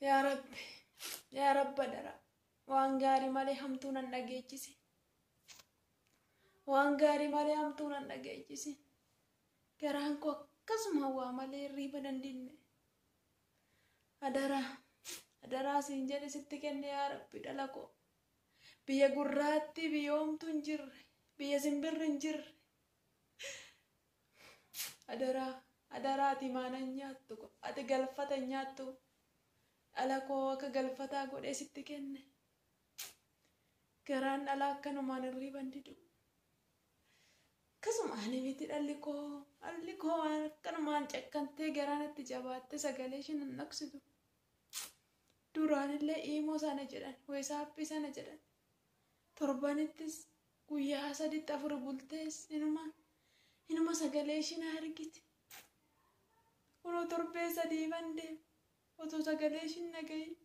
Yaa Rabbi, yaa Rabba dara. Waan gaarii malee hamtuu nan dhageechisi. Waan gaarii malee hamtuu nan dhageechisi. Garaan koo akkasuma waa malee hirriiba dandinne. Adaraa, adaraa siin jedhe sitti kenne yaa Rabbi dhala koo. Biyya gurraatti biyyoomtu hin jirre, biyya simbirri hin jirre. Adaraa, adaraa ati maana hin nyaattu, ati galfata hin nyaattu. Dhala koo akka galfataa godhee sitti kenne. Garaan dhala akkanumaan hirriiba hin didu. Akkasuma ani miti dhalli koo akkanumaan cakkantee garaan itti jabaattee sagalee isheen hin dhoksitu. Duraanillee iimoo sana jedhan, weesaappii sana jedhan. Torbanittis guyyaa 3 4 bultees inuma sagalee isheen argiti. Kunoo torbee 3 bandee otoo sagalee isheen dhagahin.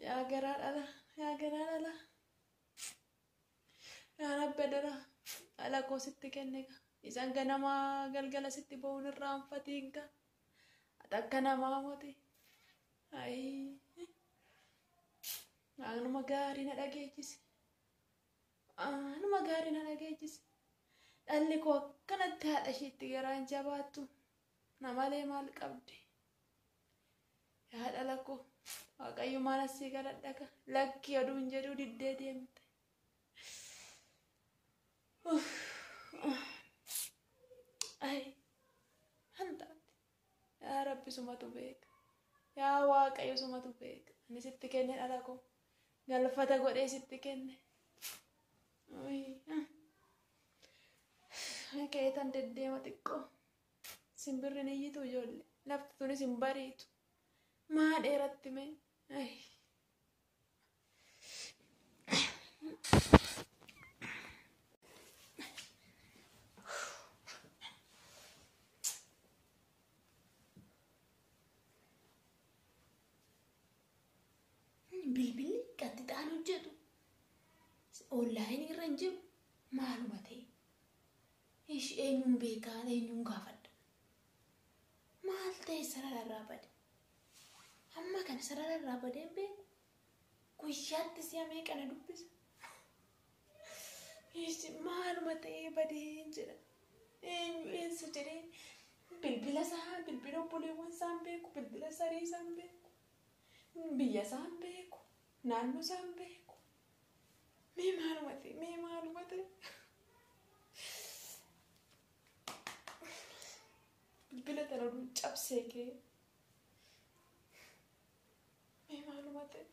Yaa garaa dhala, yaa garaa dhala. Yaa Rabbi dara dhala koo sitti kenne ka. Isaan ganamaa galgala sitti ba'uun irraanfatiin ka. Ati akka namaa moti. Ayii. Waanuma gaarii na dhageechisi. Waanuma gaarii na dhageechisi. Dhalli koo akkanatti haadha isheetti garaan jabaattu. Namalee maal qabdi? Yaa dhala koo Waaqayyo maal asii kadhadha ka. Lakkii oduun jedhuu diddee deemte. Ay, hantaate. Yaa Rabbi sumatu beeka. Yaa Waaqayyo sumatu beeka. Ani sitti kenne dhala koo. Galfata godhee sitti kenne. Keetan deddeema xiqqoo. Simbirri ni iyyitu ijoollee. Lafti tunis hin bariitu. Maa dheeratti mee? Ay. Bilbilli qaxxixaan hojjetu. Onlaayinii irra hin jiru. Maaluma ta'e? Ishi eenyuun beekaa eenyuun gaafadha? Maal ta'e sarara irraa bade? Amma kana sarara irraa badee hin beeku. Guyyaatti si'a meeqa na dubbisa? Ishi maaluma ta'ee badee hin jedha. Eenyu eessa jedhee bilbila isaa bilbila obboleewwan isaa hin beeku, bilbila sarii isaa hin beeku, biyya isaa hin beeku, naannoo isaa hin beeku. Mee maaluma ta'e? Mee maaluma ta'e? Bilbila tana oduu cabsee kee. Mee maaluma ta'e?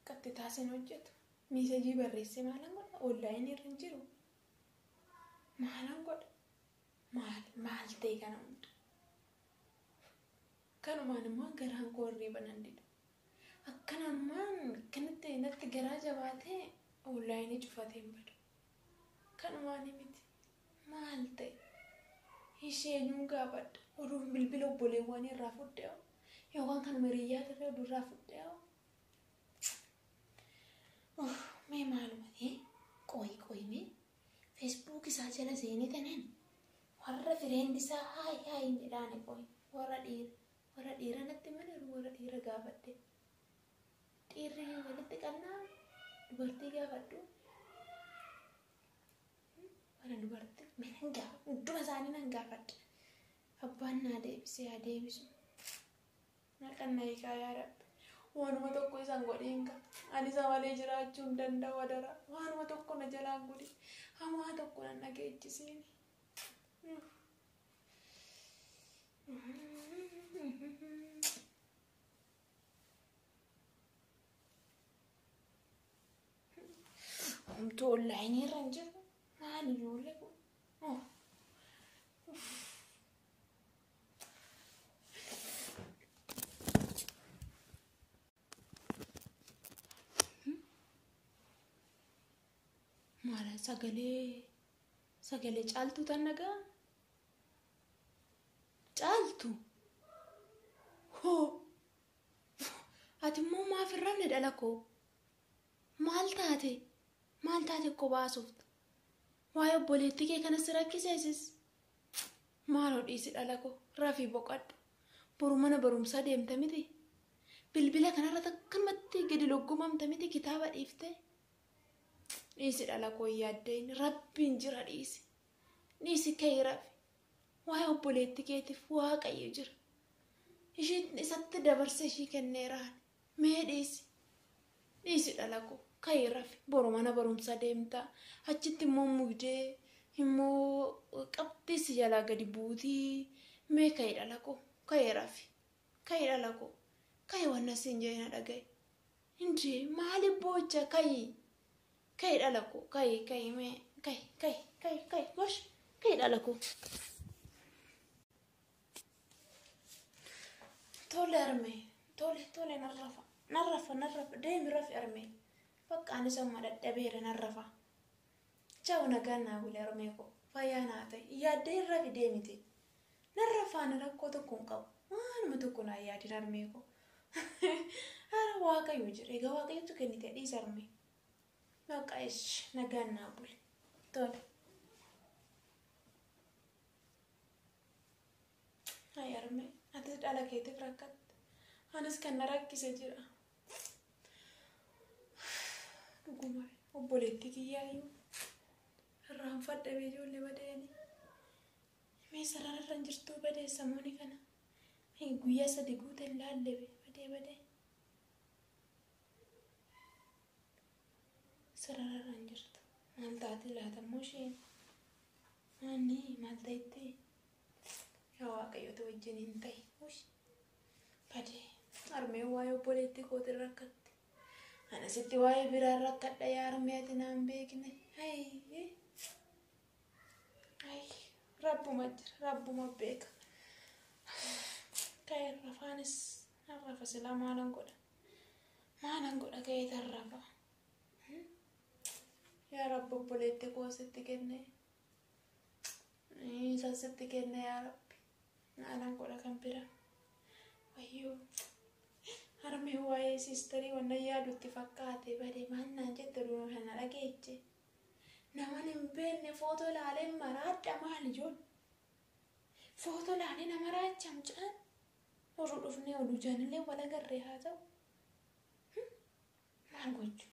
Qaxxitaa sin hojjetu. Miisajii barreessee maalan godha? Onlaayinii irra hin jiru. Maalan godha? Maal maal ta'e kana hunda? Kanumaan immoo garaan koo hirriiba nan didu. Akkanumaan akkanatti natti garaa jabaatee onlaayinii cufatee hin badu. Kanumaan miti. Maal ta'e? Ishee eenyuun gaafadha? Oduun bilbila obboleewwan irraa fudhee yookaan kan hiriyyaa irraa oduu irraa fudhee. Mee maaluma ta'e? Qoyi qoyi mee feesbuuk isaa jala seenee tanaan warra fireendi isaa haay haay hin jedhaani qoyi warra dhiira natti maniru warra dhiira gaafadhe. Dhiirri walitti qannaa dubartii gaafadhu. Warra dubartii mee nan gaafadha. Hunduma isaanii nan gaafadha. Abbaan naa deebisee haa deebisu. Maqaan na hiikaa yaa Rabbi. Waanuma tokko isaan godhiin ka. Ani isa malee jiraachuu hin danda'u adara. Waanuma tokko na jalaan godhi. Hamaa tokko nan dhageechisiini. Homtuu onlaayinii irra hin jiru. Maal ijoollee kun? Maal sagalee caaltuu tan nagaa? Caaltu? Hoo! Ati immoo maaf hin rafne dhala koo? Maal taate? Maal taate kophaasofta? Waa'ee obboleettii kee kanas rakkiseesis. Maaloo dhiisi dhala koo rafii boqadhu. Boru mana barumsaa deemta miti. Bilbila kanarra akkanumatti gadi loggomamta miti kitaaba dhiiftee. Dhiisi dhala koo yaaddeen rabbiin jira dhiisi. Dhiisi ka'ii rafi. Waa'ee obboleettii keetiif waaqayyo jira. Ishiin isatti dabarse ishii kenneeraan. Mee dhiisi. Dhiisi dhala koo ka'ii rafi. Boru mana barumsaa deemta. Achitti immoo mugdee immoo qabxii si jalaa gadi buutii. Mee ka'ii dhala koo ka'ii rafi. Ka'ii dhala koo ka'ii waan asiin jedhe na dhaga'i. Injii maaliif boocha ka'ii. Ka'ii dhala koo ka'ii ka'ii mee ka'ii ka'ii ka'ii ka'ii gosh ka'ii dhala koo. Tole armee tole tole narrafa narrafa narrafa deemi rafi armee bakka anis amma dadhabeera narrafa. Chawu nagaan naa bule armee koo fayyaa naa ta'e yaaddee rafi deemite narrafa ani rakkoo tokko hin qabu waanuma tokko naa yaadin armee koo. Hara waaqayyo jira egaa waaqayyotu kennite dhiisa armee. Bakka ish nagaan naa bule tole. Hayi armee atis dhala keetiif rakkatte. Anis kan na rakkise jira. Dhuguma obboleettii kiyyaayyuu irraanfadhe ijoollee badeeni. Mee sarara irra hin jirtuu badee samooni kana. Guyyaa sadi guute hin laalle badee badee. Sarara irra hin jirtu. Maal taate laata immoo isheen? Maanni maal ta'etti? Yaa waaqayyoota wajjin hin ta'e. Badee armeen waa'ee obboleettii kootiin rakkatte. Ana sitti waa'ee biraan rakkadha yaa armee ati naan beekne. Rabbuma jira rabbuma beeka. Ka'ee rafaanis rafa silaa maalan godha. Maalan godha ka'ee tarrafa. Yaa rabbi obboleettii koo sitti kenne. Isa sitti kenne yaa rabbi. Maalan godha kan biraa. Wayyoo harmee waa'ee siistarii wanna yaadutti fakkaate badee maal naan jette dhuma kana dhageeche. Naman hin beekne footoo ilaalee maraadha maal ijoon. Footoo ilaalee nama raacha mucaan. Oduu dhufnee oduu jaanillee wal agarree haa ta'u. Maal gochuu?